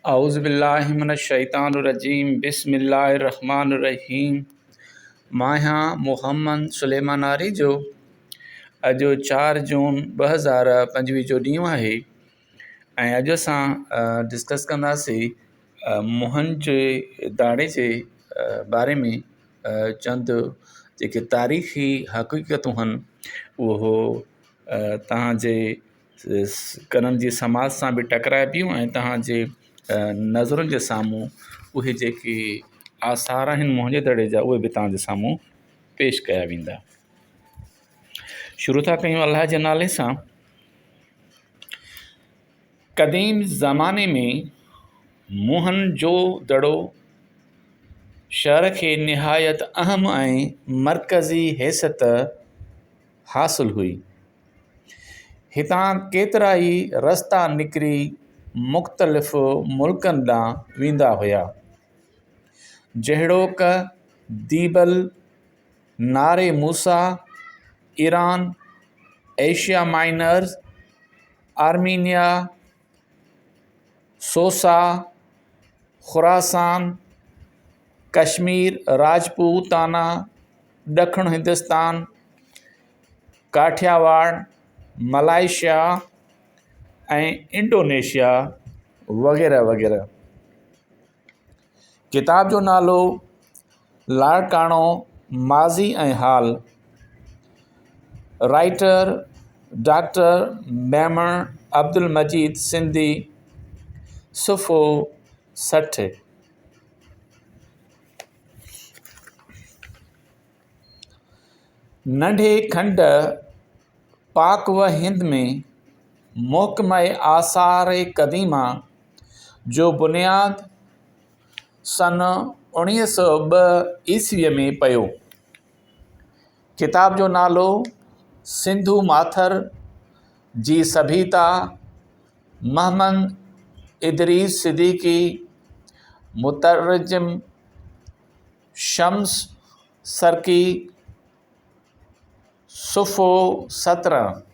اعوذ بالله من الشيطان الرجيم بسم الله الرحمن الرحيم مان آهيان محمد سليمان آريجو اڄ چار جون 2025 جو ڏينهن آهي ۽ اڄ اسان ڊسڪس ڪنداسين موهن جي دڙي جي باري ۾ چند جيڪي تاريخي حقيقتون آهن اهو توهان جي ڪنن جي سماج سان به ٽڪرائبيون ۽ توهان جي نظرن جي سامهون اهي جيڪي آثار آهن موهن جي دڙي جا اهي به توهان جي سامهون پيش ڪيا ويندا. شروع ٿا ڪيون الله جي نالي سان. قديم زماني ۾ موهن جو دڙو شهر کي نهايت اهم ۽ مرڪزي حيثيت حاصل هئي. هتان ڪيترائي رستا نڪري مختلف ملڪن ڏانهن ويندا هيا، جهڙوڪ ديبل، ناري موسيٰ، Iran, Asia Minor, Armenia, Susa, Khorasan, Kashmir, Rajputana, ڏکڻ هندستان، ڪاٺياواڙ، ملائيشيا ۽ انڊونيشيا وغيره وغيره. ڪتاب جو نالو لاڙڪاڻو ماضي ۽ حال، رائيٽر ڊاڪٽر ميمڻ عبدالمجيد سنڌي، صفحو 60. ننڍي کنڊ پاڪ و هند ۾ محڪمه آثار قديمه جو بنياد سن 1902 عيسويء ۾ پيو. ڪتاب جو نالو سنڌو ماٿر جي سڀيتا، محمد ادريس صديقي، مترجم شمس سرڪي، صفحو 17.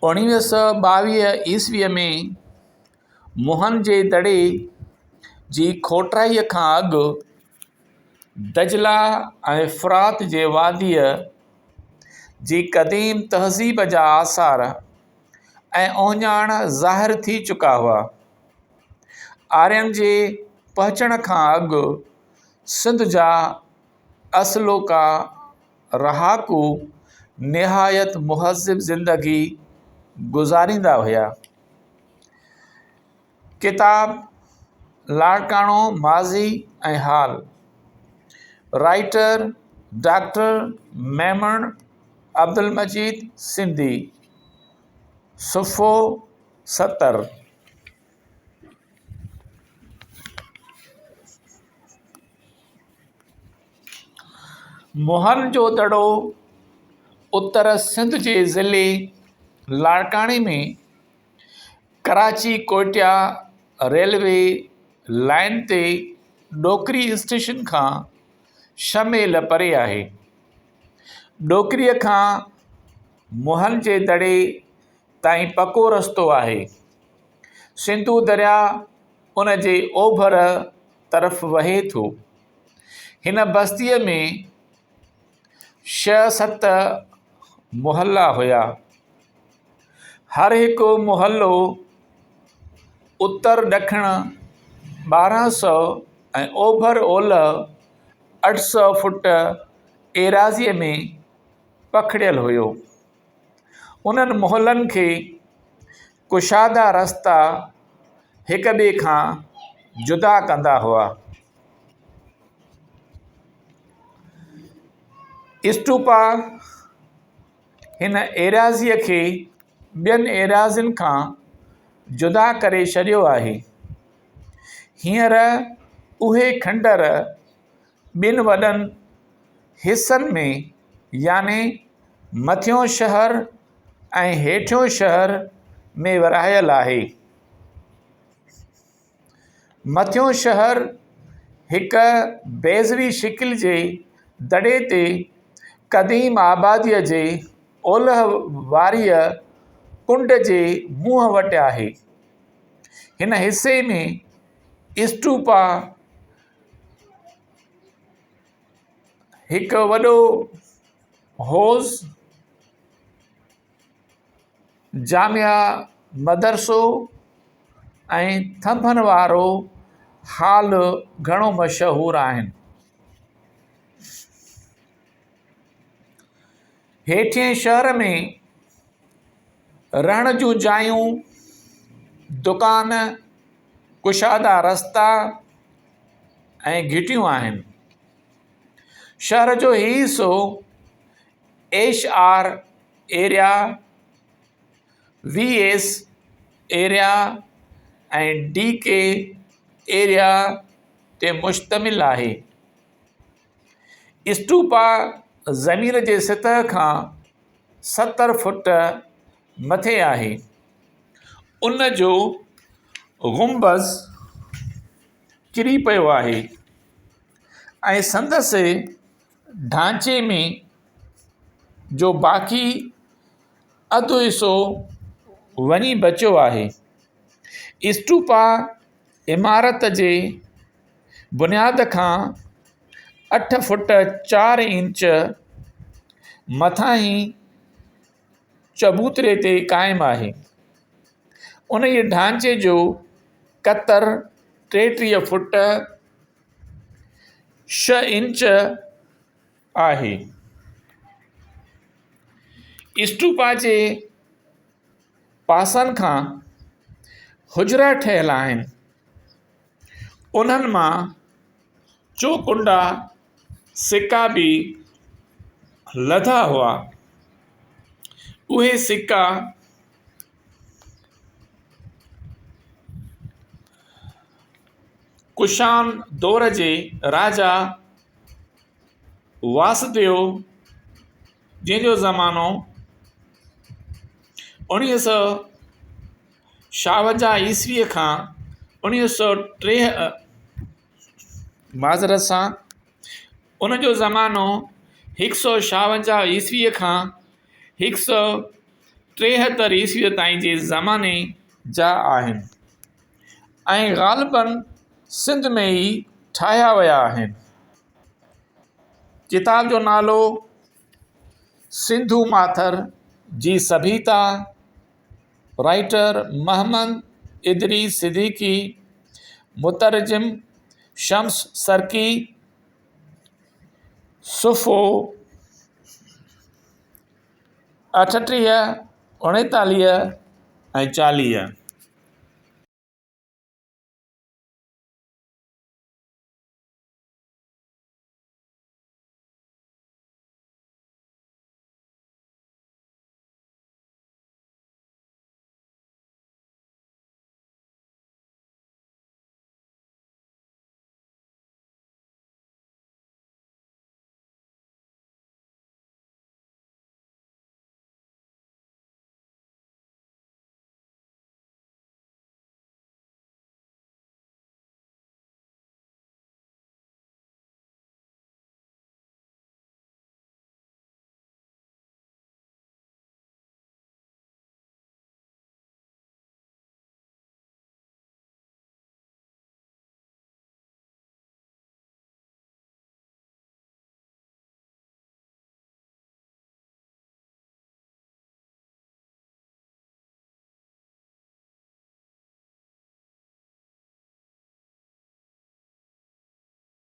1922 عيسويء ۾ موهن جي دڙي جي کوٽائيء کان اڳ دجله ۽ فرات جي واديء جي قديم تهذيب جا آثار ۽ اهڃاڻ ظاهر ٿي چڪا هئا. آرين جي پهچڻ کان اڳ سنڌ جا اصلوڪا رهاڪو نهايت مهذب زندگي گذاريندا هيا. ڪتاب لاڙڪاڻو ماضي ۽ حال، رائيٽر ڊاڪٽر ميمڻ عبدالمجيد سنڌي، صفحو 70. موهن جو دڙو اتر سنڌ جي ضلعي لاڙڪاڻي ۾ ڪراچي ڪوئٽيا ريلوي لائين تي ڏوڪري اسٽيشن کان ڇهه ميل پري آهي. ڏوڪريء کان موهن جي دڙي تائين پڪو رستو آهي. سنڌو درياء ان جي اوڀر طرف وهي ٿو. هن بستيء ۾ ڇهه ست محلا هيا. هر هڪ محلو اتر ڏکڻ 1200 ۽ اوڀر اولهه 800 فوٽ ايراضيء ۾ پکڙيل هيو. انهن محلن کي ڪشادا رستا هڪ ٻئي کان جدا ڪندا هئا. اسٽوپا هن ايراضيء کي ٻين ايراضين کان جدا ڪري ڇڏيو آهي. هينئر اهي کنڊر ٻن وڏن حصن ۾ يعني مٿيون شهر ۽ هيٺيون شهر ۾ ورهايل آهي. مٿيون شهر هڪ بيضوي شڪل جي دڙي تي قديم آباديء جي اولهه واريء ڪنڊ جي منهن وٽ آهي. هن حصي ۾ اسٽوپا هڪ وڏو حوض، جامع مدرسو ۽ ٿنڀن وارو هال گهڻو مشهور آهن. هيٺئين شهر ۾ رهڻ جون جايون، دڪان، ڪشادا رستا ۽ گهٽيون آهن. شهر جو هي حصو H R area, V S area ۽ D K area تي مشتمل آهي. اسٽوپا زمين جي سطح کان 70 فوٽ مٿي آهي. ان جو گنبذ ڪري پيو آهي ۽ سندس ڍانچي ۾ جو باقي اڌ حصو وڃي بچيو آهي. اسٽوپا عمارت جي بنياد کان اٺ فوٽ چار انچ مٿانهين چبوتري تي قائم آهي. انهيء ڍانچي جو قطر 33 فوٽ ڇهه انچ آهي. اسٽوپا جي پاسن کان حجرا ٺهيل آهن. انهن مان چوڪنڊا سڪا به لڌا هئا. اهي سڪا ڪشان دور جي راجا واسديو جنهن جو زمانو 1956 عيسويء کان 1930 معذرت سان ان جو زمانو 156 عيسويء کان 173 عيسويء تائين جي زماني جا آهن ۽ غالباً سنڌ ۾ ئي ٺاهيا ويا آهن. ڪتاب جو نالو سنڌو ماٿر جي سڀيتا، رائيٽر محمد ادريس صديقي، مترجم شمس سرڪي، صفحو 38، 39 ۽ 40.